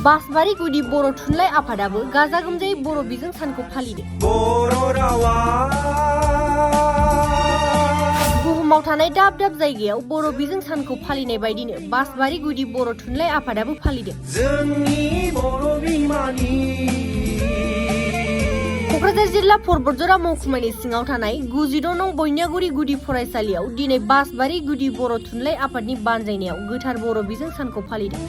बासबारि गुदि बर' थुनलाइ आफादाबो गाजा गोमजायै बर' बिजों सानखौ फालिदों। बुहुमाव थानाय दाब दाब जायगायाव बर' बिजों सानखौ फालिनाय बायदिनो बासबारि गुदि बर' थुनलाइ आफादाबो फालिदों। क'क्राझार जिल्ला परबतजरा महकुमानि सिङाव थानाय 92 नं बयनियागुरि गुदि फरायसालियाव दिनै बासबारि गुदि बर' थुनलाइ आफादनि बानजायनायाव गोथार बर' बिजों सानखौ फालिदों।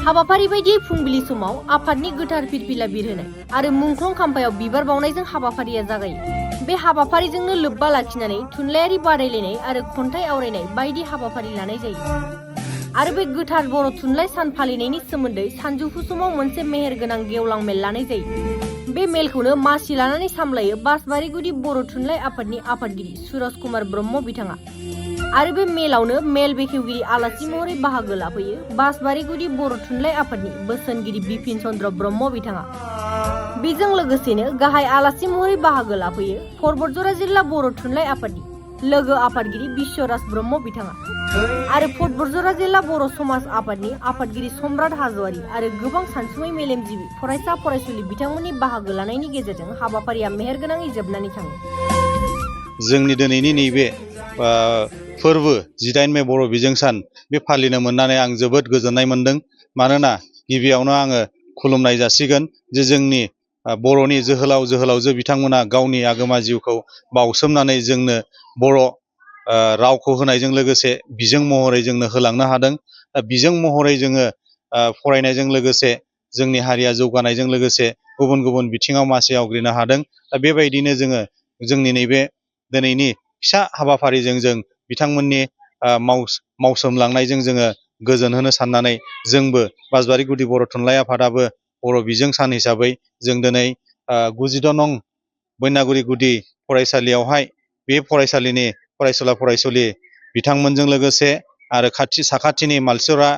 हाबाफारि बायदियै फुंबिलि समाव आफादनि गोथार फिरफिला बिरहोनाय आरो मुंख्लं खाम्फायाव बिबार बावनायजों हाबाफारिया जागायो। बे हाबाफारिजोंनो लोब्बा लाखिनानै थुनलाइयारि बादायलायनाय आरो खन्थाइ आवरायनाय बायदि हाबाफारि लानाय जायो। आरो बे गोथार बर' थुनलाइ सान फालिनायनि सोमोन्दै सानजौफु समाव मोनसे मेहेरगोनां गेवलां मेल लानाय जायो। बे मेलखौनो मासि लानानै सामलायो बासबारि गुदि बर' थुनलाइ आफादनि आफादगिरि सुरज कुमार ब्रह्म बिथाङा। आरो बे मेलावनो मेल बेखेवगिरि आलासि महरै बाहागो लाफैयो बासबारि गुदि बर' थुनलाइ आफादनि बोसोनगिरि बिपिन चन्द्र ब्रह्म बिथाङा। बेजों लोगोसेनो गाहाय आलासि महरै बाहागो लाफैयो परबतजरा जिल्ला बर' थुनलाइ आफादनि लोगो आफादगिरि बिश्वराज ब्रह्म बिथाङा आरो परबतजरा जिल्ला बर' समाज आफादनि आफादगिरि सम्राट हाज'वारि आरो गोबां सानसुमै मेलेमजिबि फरायसा फरायसुलि बिथांमोननि बाहागो लानायनि गेजेरजों हाबाफारिया मेहेरगोनाङै जोबनानै थाङो। जोंनि दिनैनि नैबे फोरबो 18 मे बर' बिजों सान बे फालिनो मोननानै आं जोबोद गोजोननाय मोनदों। मानोना गिबियावनो आङो खुलुमनाय जासिगोन जे जोंनि बर'नि जोहोलावजो बिथांमोना गावनि आगोमा जिउखौ बाउसोमनानै जोंनो बर' रावखौ होनायजों लोगोसे बिजों महरै जोंनो होलांनो हादों। बिजों महरै जोङो फरायनायजों लोगोसे जोंनि हारिया जौगानायजों लोगोसे गुबुन गुबुन बिथिङाव मासि आवग्रिनो हादों। दा बेबायदिनो जोङो जोंनि नैबे दिनैनि फिसा हाबाफारिजों जों बिथांमोननि मावसोमलांनायजों जोङो गोजोन होनो साननानै जोंबो बासबारि गुदि बर' थुनलाइ आफादाबो बर' बिजों सान हिसाबै जों दिनै 92 नं बयनियागुरि गुदि फरायसालियावहाय बे फरायसालिनि फरायसुला फरायसुलि बिथांमोनजों लोगोसे आरो साखाथिनि मालसरा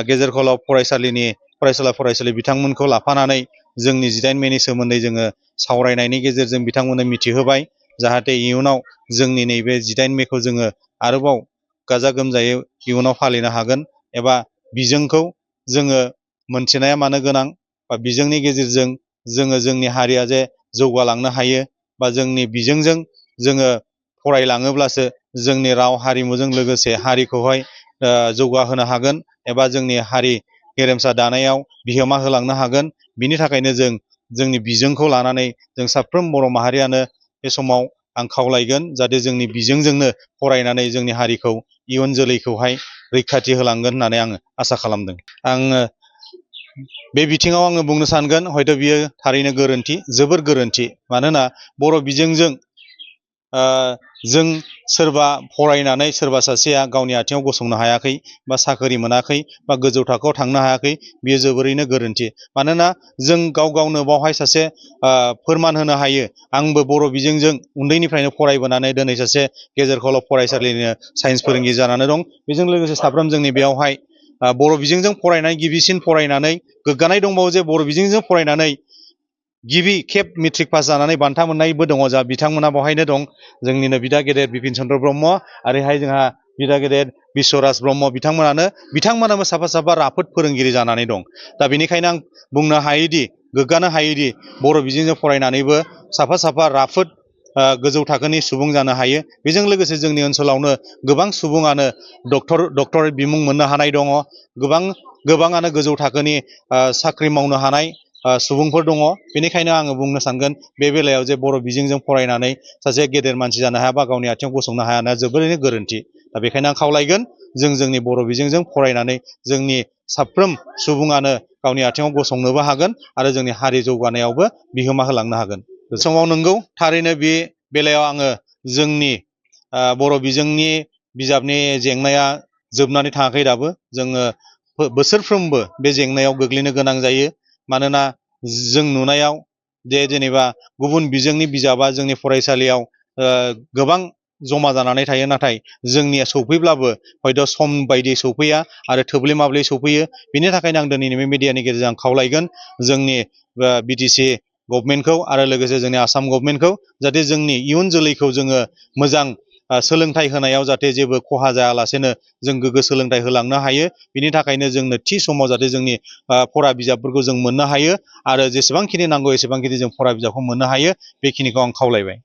गेजेर कलेज फरायसालिनि फरायसुला फरायसुलि बिथांमोनखौ लाफानानै जोंनि 18 मेनि सोमोन्दै जोङो सावरायनायनि गेजेरजों बिथांमोननो मिथिहोबाय। जाहाथे इयुनाव जोंनि नैबे 18 मेखौ जोङो आरोबाव गाजा गोमजायै इयुनाव फालिनो हागोन एबा बिजोंखौ जोङो मोनथिनाया मानो गोनां बा बिजोंनि गेजेरजों जोङो जोंनि हारिया जे जौगालांनो हायो बा जोंनि बिजोंजों जोङो फरायलाङोब्लासो जोंनि राव हारिमुजों लोगोसे हारिखौहाय जौगाहोनो हागोन एबा जोंनि हारि गेरेमसा दानायाव बिहोमा होलांनो हागोन। बिनि थाखायनो जों जोंनि बिजोंखौ लानानै जों साफ्रोम बर' माहारियानो बे समाव आं खावलायगोन जाहाथे जोंनि बिजोंजोंनो फरायनानै जोंनि हारिखौ इयुन जोलैखौहाय रैखाथि होलांगोन होननानै आङो आसा खालामदों। आङो बे बिथिङाव आङो बुंनो सानगोन हयथ' बियो थारैनो गोरोन्थि, जोबोर गोरोन्थि। मानोना बर' बिजोंजों जों सोरबा फरायनानै सोरबा सासेया गावनि आथिङाव गसंनो हायाखै बा साख्रि मोनाखै बा गोजौ थाखोआव थांनो हायाखै, बियो जोबोरैनो गोरोन्थि। मानोना जों गाव गावनो बावहाय सासे फोरमान होनो हायो आंबो बर' बिजोंजों उन्दैनिफ्रायनो फरायबोनानै दिनै सासे गेजेर कलेज फरायसालिनि साइन्स फोरोंगिरि जानानै दं। बेजों लोगोसे साफ्रोम जोंनि बेयावहाय बर' बिजोंजों फरायनाय गिबिसिन फरायनानै गोग्गानाय दंबावो जे बर' बिजोंजों फरायनानै गिबि खेब मेट्रिक पास जानानै बान्था मोननायबो दङ। जा बिथांमोना बेवहायनो दं जोंनिनो बिदा गेदेर बिपिन चन्द्र ब्रह्म आरोहाय जोंहा बिदा गेदेर बिश्वराज ब्रह्म बिथांमोनाबो साफा राफोद फोरोंगिरि जानानै दं। दा बेनिखायनो आं बुंनो हायोदि गोग्गानो हायोदि बर' बिजोंजों फरायनानैबो साफा राफोद गोजौ थाखोनि सुबुं जानो हायो। बेजों लोगोसे जोंनि ओनसोलावनो गोबां सुबुङानो डक्टर बिमुं मोननो हानाय दङ। गोबाङानो गोजौ थाखोनि साख्रि मावनो हानाय सुबुंफोर दङ। बेनिखायनो आङो बुंनो सानगोन बे बेलायाव जे बर' बिजोंजों फरायनानै सासे गेदेर मानसि जानो हाया बा गावनि आथिङाव गसंनो हाया जोबोरैनो गोरोन्थि। दा बेखायनो आं खावलायगोन जोंनि बर' बिजोंजों फरायनानै जोंनि साफ्रोम सुबुङानो गावनि आथिङाव गसंनोबो हागोन आरो जोंनि हारि जौगानायावबो बिहोमा होलांनो हागोन। बे समाव नंगौ थारैनो बे बेलायाव आङो जोंनि बर' बिजोंनि बिजाबनि जेंनाया जोबनानै थाङाखै दाबो। जोङो बोसोरफ्रोमबो बे जेंनायाव गोग्लैनो गोनां जायो। मानोना जों नुनायाव जेनेबा गुबुन बिजोंनि बिजाबा जोंनि फरायसालियाव गोबां जमा जानानै थायो, नाथाय जोंनिया सौफैब्लाबो हयथ' सम बायदि सौफैया आरो थोब्ले माब्ले सौफैयो। बेनि थाखायनो आं दिनैनि बे मिडियानि गेजेरजों खावलायगोन जोंनि बिटिसि गभर्नमेन्टखौ आरो लोगोसे जोंनि आसाम गभर्नमेन्टखौ जाहाथे जोंनि इयुन जोलैखौ जोङो मोजां सोलोंथाइ होनायाव जाहाथे जेबो खहा जायालासेनो जों गोग्गो सोलोंथाइ होलांनो हायो। बिनि थाखायनो जोंनो थि समाव जाहाथे जोंनि फरा बिजाबफोरखौ जों मोननो हायो आरो जेसेबांखिनि नांगौ एसेबांखिनि जों फरा बिजाबखौ मोननो हायो बेखिनिखौ आं खावलायबाय।